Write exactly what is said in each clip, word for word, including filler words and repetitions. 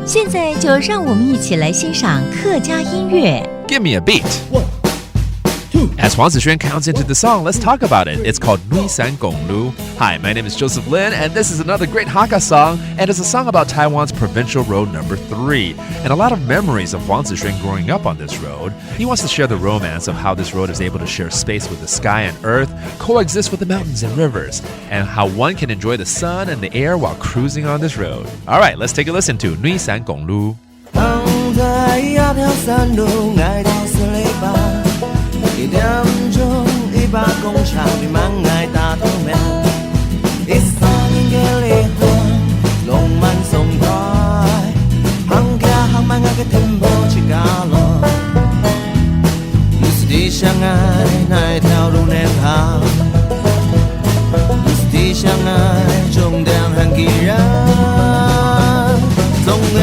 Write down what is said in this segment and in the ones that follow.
现在就让我们一起来欣赏客家音乐。 Give me a beat. One, two. As Huang Zixuan counts into the song, let's talk about it. It's called Nui San Gong Lu. Hi, my name is Joseph Lin, and this is another great Hakka song, and it's a song about Taiwan's Provincial Road Number Three, and a lot of memories of Huang Zixuan growing up on this road. He wants to share the romance of how this road is able to share space with the sky and earth, coexist with the mountains and rivers, and how one can enjoy the sun and the air while cruising on this road. All right, let's take a listen to Nui San Gong Lu. 行在一条山路，爱到十里八，一点钟一把公车，你们爱打头面。一三年个里花，浪漫松快，行家行慢，我个天波去高楼。你是地想爱哪一条路能好？你是地想爱终点还几远？ 总个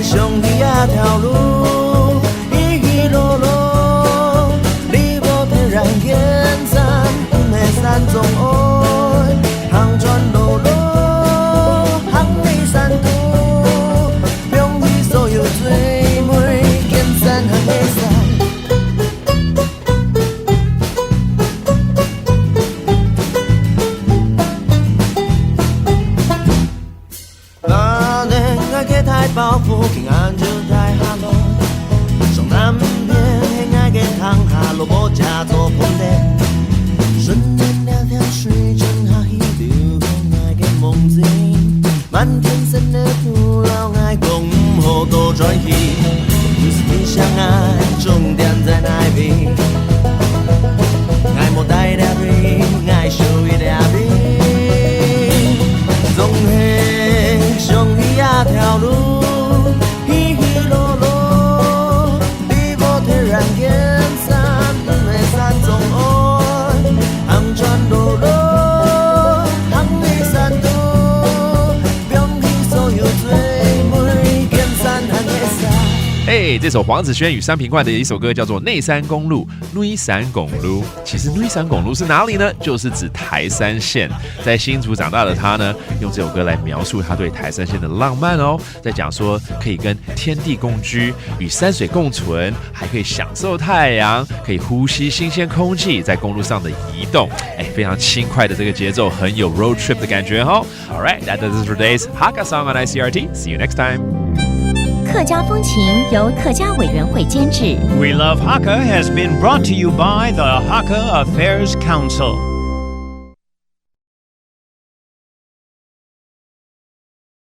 兄弟啊，条路起起落落，你我天然天山，不能山中爱，行转落落，行你山途，放弃所有最美，见山行个山。 Ba nè ngài cái thái bao phủ kinh an trừ thái hà lô. Sông Nam Biên hay ngài cái thang hà lô bố cha tô phun đê. Xuân nên đeo theo suy chân hà hi tiểu theo ngài cái mông dinh. Màn thiên sân nè thu lao ngài gồng hô tô trói hi. Như si sang ngài trông đèn在哪里? Ngài một tay đeo đi, ngài shu y đeo đi. Dòng hè, sông hi ya theo lu, hi hi lô lô, đi vô thế gian kiến san, mê san dòng ôi, hàng tròn đô đô, hàng đi san tu, biong hi so yu zui, mui kiến san hàng nghe san. 哎，这首黄子轩与三平冠的一首歌叫做《内山公路》，内山公路。其实内山公路是哪里呢？就是指台三线。在新竹长大的他呢，用这首歌来描述他对台三线的浪漫哦，在讲说可以跟天地共居，与山水共存，还可以享受太阳，可以呼吸新鲜空气，在公路上的移动，哎，非常轻快的这个节奏，很有 road trip 的感觉哈。All right, that does it for today's Hakka song on I C R T. See you next time. 客家风情由客家委员会监制。 We Love Hakka has been brought to you by the Hakka Affairs Council.